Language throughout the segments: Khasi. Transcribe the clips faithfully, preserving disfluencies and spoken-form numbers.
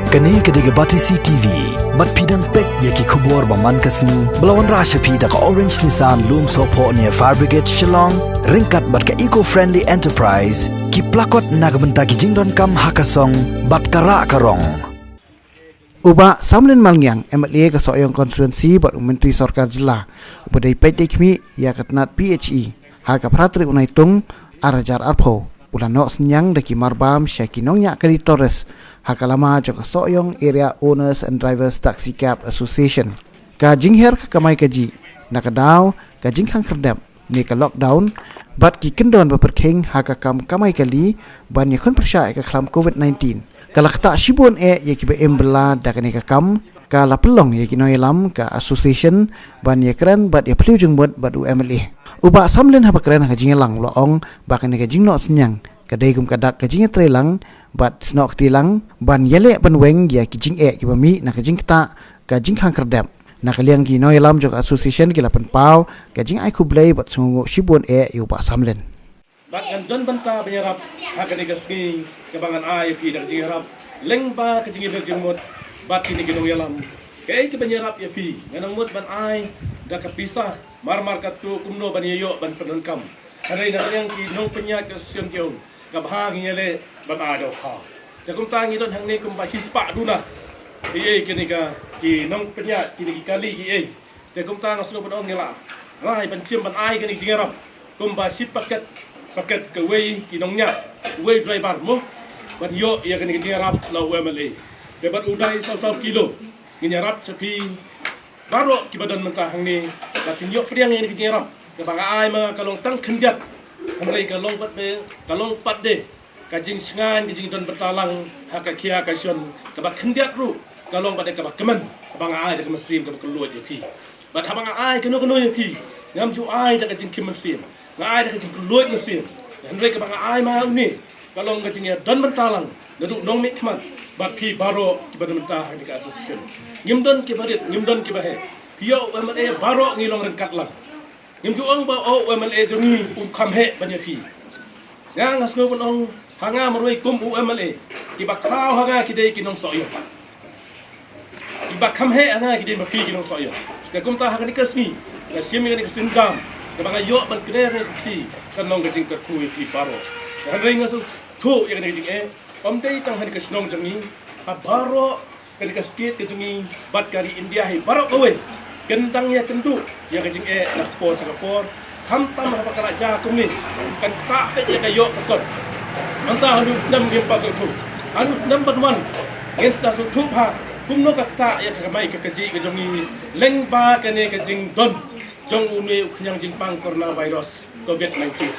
Kane ka dei ka Batesi T V. Bad phi dang peit ïa ki khubor ba man ka sngi ba la wanrah sha phi da ka Orange Nissan Lumsohphoh near Fire Brigade Shillong, ryngkat bad ka Eco Friendly Enterprise, ki plakot na ka bynta ki jingdonkam ha ka song bad ka rah ka rong. U Bah Samlin Malngiang, M L A ka Sohiong Constituency bad u Myntri Sorkar Jylla uba dei peit dei khmih ïa ka tnat P H E ha ka phra tarik u Naitung ar hajar arphew, u la noh synñiang da ki marbam sha ki nongñiah kali tourist ha ka lama jong ka Sohiong Area Owners and Drivers Taxi Cab Association. Ka jingher ka kamai kajih na ka daw ka jingkhang khyrdep ne ka lockdown bad ki kyndon ba pyrkhing ha ka kam kamai kali ban ïakhun pyrshah ïa ka khlam covid nineteen, ka la ktah shibun eh ïa kiba im bylla da kane ka kam, ka la pynlong ïa ki nongïalam ka association ban ïakren bad ïaphylliew jingmut bad u M L A. U Bah Samlin haba kren ha ka jingïalang u la ong ba kane ka jingnoh synñiang ka dei kum ka dak ka jingïatreilang bad snoh kti lang ban ïaleh ban weng ïa ki jingeh kiba mih na ka jingktah ka jingkhang khyrdep. Na ka liang ki nongïalam jong ka association ki la pynpaw ka jingai khublei bad sngewnguh shibun eh ïa u Bah Samlin. Bad ngan don bynta ban ïarap ha kane ka sngi kaba ngan ai ïa phi da ka jingïarap lyngba ka jingïabit jingmut bad kine ki nongïalam. Kaei kaban ïarap ïa phi, ngan ong mut ban ai da ka pisa marmar katto kumno ban ïa ïoh ban pyndonkam. Hynrei na ka liang ki nongpynïaid ka association ki ong ka bha ngin ïaleh ban ai da u khaw. Te kumta ngi don hangne kumba shispah duna. Ei ei kine ka ki nongpynïaid kine ki kali ki ei. Te kumta nga sngewbha ban ong ngi la rai ban shim ban ai kane ka jingïarap kumba shi paket, paket kawei ki nongñiah, uwei driver mo, ban ïoh ïa kane ka jingïarap na u M L A. Te bad u dei saw saw kilo ngin ïarap sha phi baroh kiba don mynta hangne ba kin ïoh pdiang ïa kane ka jingïarap. Kaba nga ai ma nga ka long tang khyndiat, hynrei ka long pat de, ka long pat de ka jingshngaiñ ka jingdon bynta lang ha ka khia ka shon kaba khyndiat ruh ka long pat de kaba kmen kaba nga ai da ka mynsiem kaba kylluid ïa phi. Bad haba nga ai kano kano ïa phi ngam ju ai da ka jingkhim mynsiem, nga ai da ka jingkylluid mynsiem. Hynrei kaba nga ai ma une ka long ka jingïadon bynta lang naduh nongmihkhmat bad phi baroh kiba don bynta ha kane ka association. Ngim don kiba rit, ngim don kiba heh. Phi ïoh u M L A baroh ngi long ryngkat lang. Ngim ju ong ba u M L A jong ngi um kham heh ban ïa phi. Nga nga sngew ban ong ha nga marwei kum u M L A kiba khraw ha nga ki dei ki nongsohiong. Kiba kham heh ha nga ki dei ma phi ki nongsohiong. Te kumta ha kane ka sngi nga shim ïa kane ka sienjam kaba nga ïoh ban kner ïa phi kan long ka jingkyrkhu ïa phi baroh. Te hynrei nga sngewthuh ïa kane ka jingeh ym dei tang ha kane ka shnong jong ngi, ha baroh kane ka state ka jong ngi bad ka ri India hi baroh kawei. Kin dang ïakynduh ïa ka jingeh na ka por sha ka por. Khamtam haba ka la jia kumne kan ktah beit ïa ka ïoh ka kot. Mynta hanu snem ngim pat sngewthuh, hanu snem ban wan ngin sa sngewthuh bha kumno ka ktah ïa ka kamai ka kajih ka jong ngi lyngba kane ka jingdon jong une u khñiang jingpang coronavirus covid nineteen.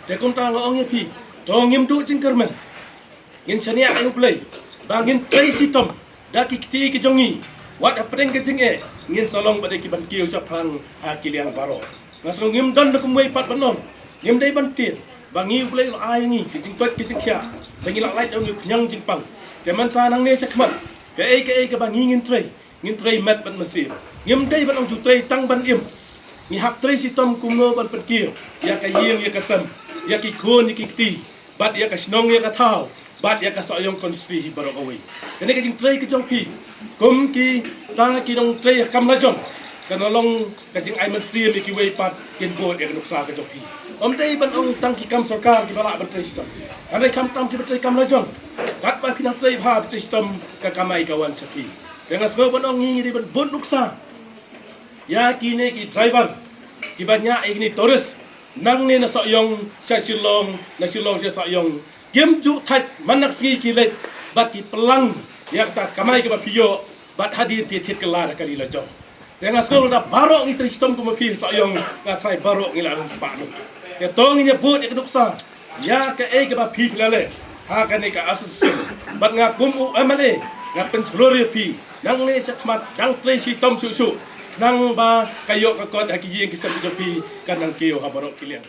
Te kumta nga ong ïa phi, to ngim duh jingkyrmen. Ngin shaniah ïa U Blei ba ngin trei shitom da ki kti ki jong ngi. Wat hapdeng ka jingeh ngin sa long bad ki ban kiew shaphrang ha ki liang baroh. Nga sngew ngim don da kumwei pat ban ong. Ngim dei ban tieng ba ngi U Blei u la ai ngi ki jingkoit ki jingkhiah ba ngi la lait da u khñiang jingpang. Te mynta nangne shakhmat kaei kaei kaba ngi ngin trei, ngin trei met bad mynsiem. Ngim dei ban ong ju trei tang ban im. Ngi hap trei shitom kumno ban pynkiew ïa ka ïing ïa ka sem, ïa ki khun ïa ki kti, bad ïa ka shnong ïa ka thaw, bad ïa ka Sohiong Constituency hi baroh kawei. Kane ka jingtrei ka jong phi kum kita ki nongtrei kam lajong kan long ka jingai mynsiem ïa kiwei pat kin bud ïa ka nuksa ka jong phi. Ym dei ban ong tang ki kam sorkar kiba lah ban trei shitom, hynrei khamtam kiba trei kam lajong. Katba phi nang trei bha phi trei shitom ka kamai ka wan sha phi. Te nga sngew ban ong ngi dei ban bud nuksa ïa kine ki driver kiba ñiah ïa kine tourist nangne na Sohiong sha Shillong, na Shillong sha Sohiong. Kim ju thait man na ka sngi ki leit bad ki pynlang ïa kata ka kamai kaba phi ïoh bad hadien phi thied kylla da ka ri lajong. Te nga sngew lada baroh ngi trei shitom kum ma phi Sohiong nga tharai baroh ngi la riewspah lut. Te to ngin ïa bud ïa ka nuksa ïa kaei kaba phi phi la leh ha kane ka association. Bad nga kum u M L A nga pynshlur ïa phi nangne shakhmat dang trei shitom shuh shuh khnang ba ka ïoh ka kot ha ki ïing ki sem ki jong phi kan nang kiew ha baroh ki liang.